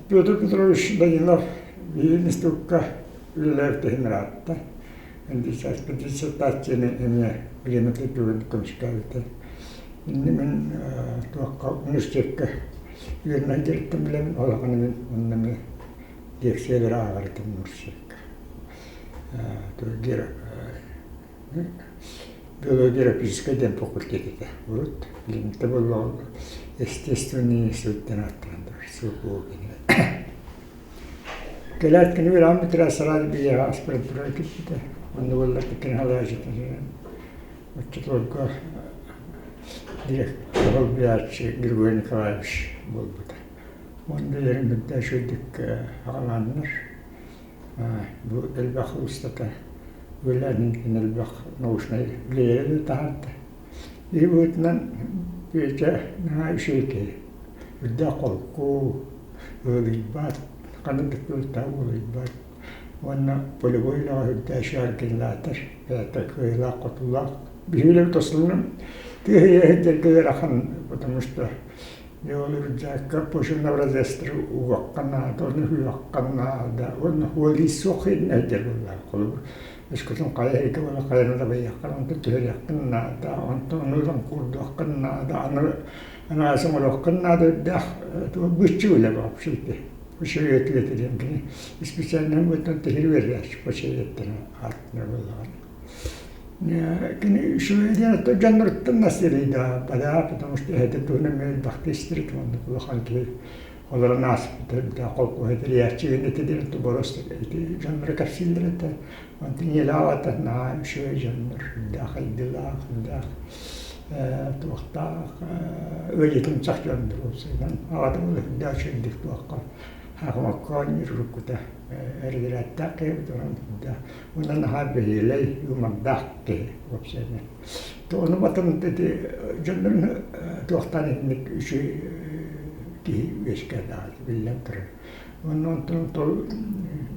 Петр Петрович Данилов биһиги институкка үлэлээбит иһин ыраатта. Диссертацияны эмиэ бириэмэтэ түгэн көмүскээбитэ. Инни мин туохха университекка үөрэнэ сылдьарыттан билэбин, ол аҕаны мин онно эмиэ лекциялары ааҕар этим университекка. Биологическай диэн факультет этэ урут. Билиҥҥитэ буоллаҕына естественный институт диэн ааттанан турар СГУ Кэлээт кини үөрэҕин бүтэрэ сразу биһиэхэ аспирантура киирбитэ. Онно буоллар кини салайааччыта оччотуорга директор солбуйааччы Григорий Николаевич буолбута. Уонна үөрэн бүтэ үчүгэйдик аҕалааннар Бу элбэх устата үлэлээн элбэх научнай үлэлэри таһаарда. Киһи быһыытынан Петя наһаа үчүгэй киһи. Үрдээх холку, ыалыйбат, ханнык да кыылтаа уолуйбат уонна полевой үлэҕэ үрдээх үчүгэй организатор, бэйэтэ кыайыылаах-хотуулаах. Биһиги үлэбит основном тыа сирдэргэ ыарахан, потому что Дьэ ол үрдээккэ почвенно-образецтары угуохха наада, ону уһуйуохха наада уонна уолуй суох иһиннэрдэр буоллаҕа. Холобур, өскөтүн хайа эһиги буола хайаны да байыаххын, онтон түһэриэххин наада, онтон ону ылан куурдуоххун наада, аны анаалыс оҥоруоххун наада үрдээх быччы үлэ вообще ити. Почвовед диэн кини специальнай быһыытынан тиһир үөрэнээччи почвоведтарын ааттанар буоллаҕына. Кини үчүгэй диэн оттон дьонноруттан наследие потому что эһэтин туһунан эмиэ элбэхтик истибит оннук улахан киһи олорон ааспыта элбэх холкуоһу тэрийээччи этэ диэн борос ити дьонноро кэпсииллэр этэ онтон ийэлээх аҕата наһаа үчүгэй дьоннор үрдээх айдыылаах үрдээх туохтаах ыалдьытымсах дьоннор уопсайынан аҕата үрдээх үчүгэйдик туохха хаахымакка оонньуур уруккута эргирээттээх киһи эбит онон үрдээх Уонна наһаа бэһиэлэй, юмордаах киһи уопсайынан. Ону батан ити дьоннорун туохтаан итинник үчүгэй киһи үөскээтэҕэ биллэн турар. Уонна онтон тол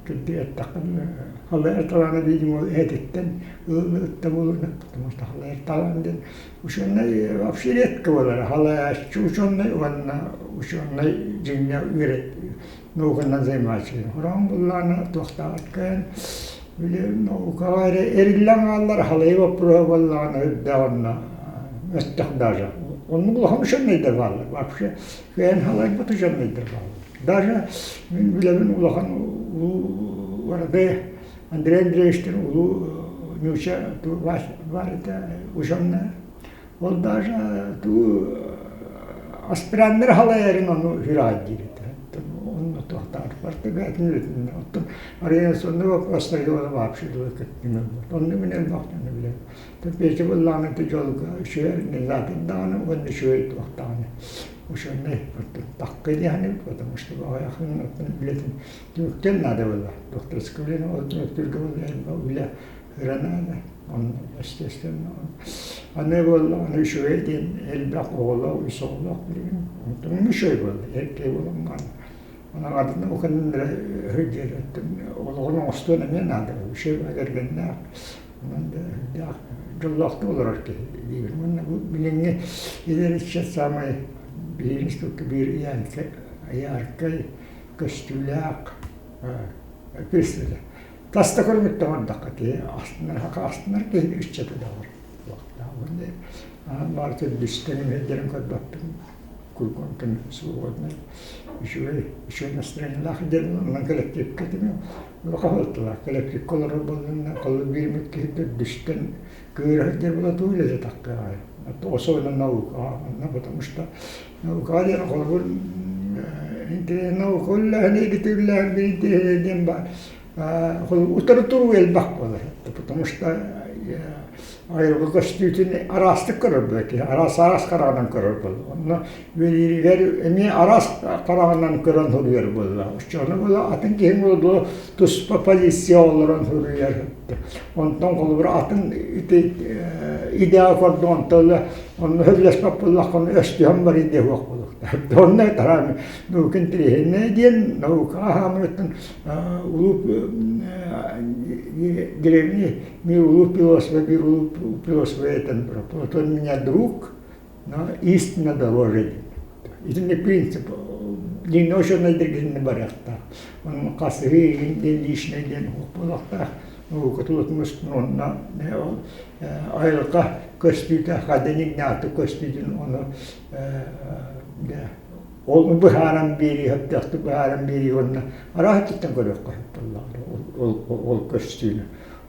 кырдьык эттэххинэ халайар талаана видимо эһэтиттэн ылытта буолуо потому что халайар талаан диэн ученай вообще редко буолар халайааччы ученай уонна ученай дьиҥҥэ үөрэт науканан займааччы. Хороон буллаана туохтааҕар кыайан били наукаҕа эрэ эриллэн хааллар халайыы боппуруоһа буоллаҕына үрдээх онно мөттөх даже. Оннук улахан ученайдар бааллар. Вообще кыайан халайбат ученайдар бааллар. Даже мин билэбин улахан улуу Воробей Андрей Андреевичтин улуу нууча баар этэ ученай. Ол даже туу аспираннары халайарын ону сүрэҕэлдиир этэ. Онно туохтаах барыта бэйэтин үлэтин. Оттон арыйан вопростарга вообще Онно мин элбэх дьону билэбин. Петя буоллаҕына ити дьолго үчүгэй организатор даҕаны уонна үчүгэй туох даҕаны учуонай такка диэхинибит, потому что баҕайахын оттон үлэтин түмүктүөн наада буолла. Докторскай үлэни ол түмүктүүргэ буолла элбэх үлэ ыра наада. Онно естественно аны буоллаҕына үчүгэй диэн элбэх оҕолоох, үс оҕолоох билигин. Онтон үчүгэй буолла, эр киһи буолан баран. Онон атын уканнара сылдьар олоҕун оҥостуон эмиэ наада. Үчүгэй кэргэннээх, онон да үрдээх дьоллоохтук олорор киһи диибин. Уонна бу билиҥҥи эдэр ыччат саамай биир институкка биир яркай көстүүлээх кыыс этэ. Тас да көрүҥүттэн оҥордоххо киһи астынар, астынар киһи ыччата да бар. Аан баар төрдүстэн имэрдэрин көрбөппүн, кургунтун свободный, үчүгэй, үчүгэй настроениелаах диэн онон кэлэктиипкэ этим улахан буолтулар. Кэлэктиипкэ олорор буоллунна, холобур биир эмит киһи төрдүстэн кыыра сылдьар буола тугу үлэлэтахха особенно наукаҕа онно потому что наукаҕа диэн холобур наука үллэһин эгити үллэһин биир диэн баар утары туруу элбэх буолар потому что айылҕа көстүүтүн араастык көрөр буолар киһи араас араас хараҕынан көрөр буолла онно үөрүүрүгэр эмиэ араас хараҕынан көрөн суруйар буолла оччоҕуна буола атын киһи буолуо туспа позиция олорон суруйар онтон холобур атын ити идея курдук онтон онно сөбүлэспэт буоллаххына өстүһэн барыы диэ суох буолуохтаах онно тараан наука интэриэһинэй диэн наука аһаамыттан улуу древний мир улуу философа биир улуу философа этэн турар Платон меня друг но истина дороже диэн итинник принцип. Дьиҥнээх учуонайдаргытын барыахтаах. Онон хасыһыы игин диэн личнэй диэн уһук буолуохтаах. Наука тулатын устун уонна ол айылҕа көстүүтэ хадыник көстүүтүн ону ол быһааран биэрии сөптөөхтүк быһааран биэрии уонна араас өттүттэн көрүөххэ сөп буоллаҕына ол көстүүнү.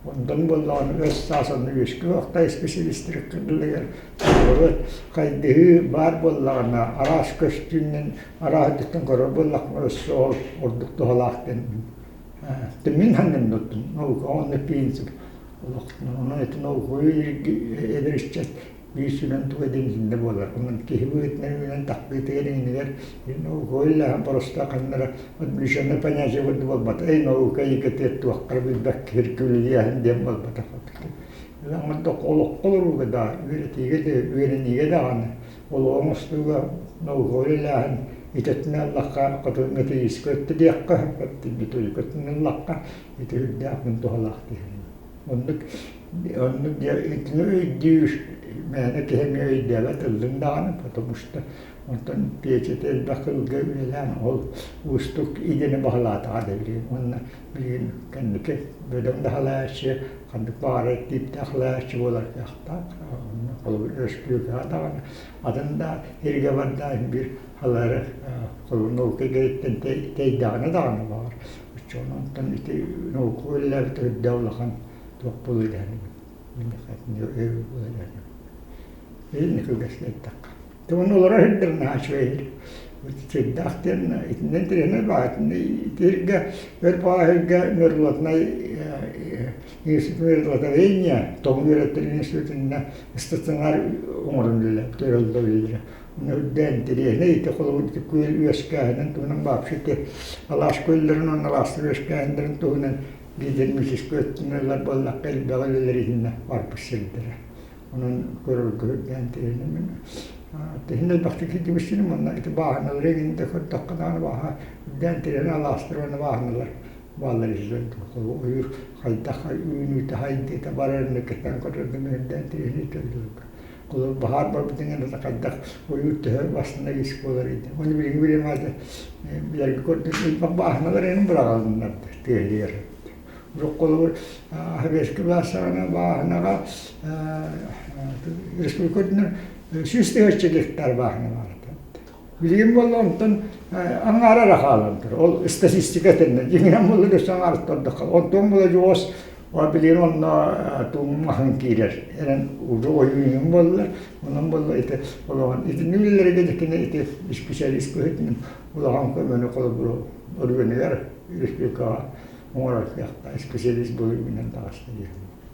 Онтон буоллаҕына өс саас онно үөскүөх исписэлиистэр кырдылыгар наоборот хайдыһыы баар буоллаҕына араас көстүүнэн араас өттүттэн көрөр буоллахпына өссө ол ордук туһалаах диэн мин саныырым наука уонна принцип олохтон ити наука эдэр ыччат биир сүрүн туга диэн итиннэ буолар. Онон киһи быһыытынан үүнэн тахпыытыгар иҥинигэр наука үллэһэн просто ханнара отвлеченное понятие курдук буолбата. Эй, наука икэтиэр туохтара билбэт киһи диэн буолбатах. Олоххо олорууга да, үөрэтиигэ да, үөрэниигэ даҕаны олоҕу оҥостууга наука үлэлээһин итэтинэн ыллахха, хоту методическай өттө диэххэ, методика өттүнэн ыллахха, ити үрдээх мин туһалаах диэххэ. Оннук оннук итини өйдүүр мээнэ киһи эмиэ өйдөөбөт ыллыҥ даҕаны, потому что онтон пиэчэтэ элбэх ылга үлэлээн ол уустук идэни баһылаатаҕа да билигин уонна билигин кэнники бөдөҥ да халааччы ханнык баҕарар тииптээх халааччы буолар кыахтаах. Онно холобур өрөспүүбүлүкэҕэ даҕаны атын да сиргэ барда биир халары холобур наука эйгэтиттэн тэйдэҕинэ даҕаны баҕар Оччоҕунан ити наука үлэлээбит үрдэ улахан туох буолуо дэһэнибин. Итинник кылгастык эттэххэ. Уонна олорор сирдэр наһаа үчүгэй. Сирдээх диэн итиннэн интэриэһинэй баҕа итиргэ өр баҕа сиргэ мерзлотнай институт мерзлотоведения тоҥ үөрэттэрин институтунна стационар оҥорон үлэлээбит өрөллө үлэлиирэ. Үрдээн интэриэһинэй ити холобур ити күөл үөскээһинин туһунан вообще ити алаас күөллэрин уонна алаастар үөскээһиннэрин туһунан гидромическай өттүнэн ылар буоллахха элбэҕи үлэлэр иһиннэ барбыт сирдэрэ. Онон көрөргө үрдээн интэриэһинэй мин тиһин элбэхтик сылдьыбыт уонна ити бааһыналары эҥин да көрдөххө даҕаны бааһа үрдээн интэриэһинэй алаастар уонна бааһыналар бааллар иһиллэр ойуур хайдах үүнүүтэ хайдыыта барарын кэтээн көрөргө үрдээн интэриэһинэй төллөргө Холобур, баһаар барбытын кэннэ хайдах ойуур төһө бастына риск буолар ини. Ону билиҥҥи бириэмэҕэ билэргэ көрдүк элбэх бааһыналар эҥин быраҕылыннар тыа иһигэр. Урут холобур, Советскай былаас саҕана бааһынаҕа республика үрдүнэн 100 000 гектар бааһына баар этэ. Билигин буолла онтон аҥаара эрэ хаалан турар. Ол статистика этиннэ. Дьиҥинэн буолла өссө аҥаарыттан да хаалар. Онтон буола дьоҕус билигин онно туум маһын киирэр. Эрэн уже ойууйун буоллар. Онон буолла ити олоҕун итинник үлэлэргэ дьиккини ити специалист быһыытынан улахан көмөнү холобуру өргөнүгэр республикаҕа оҥорор кыахтаах специалист буолуу үүнэн таҕыста диэн.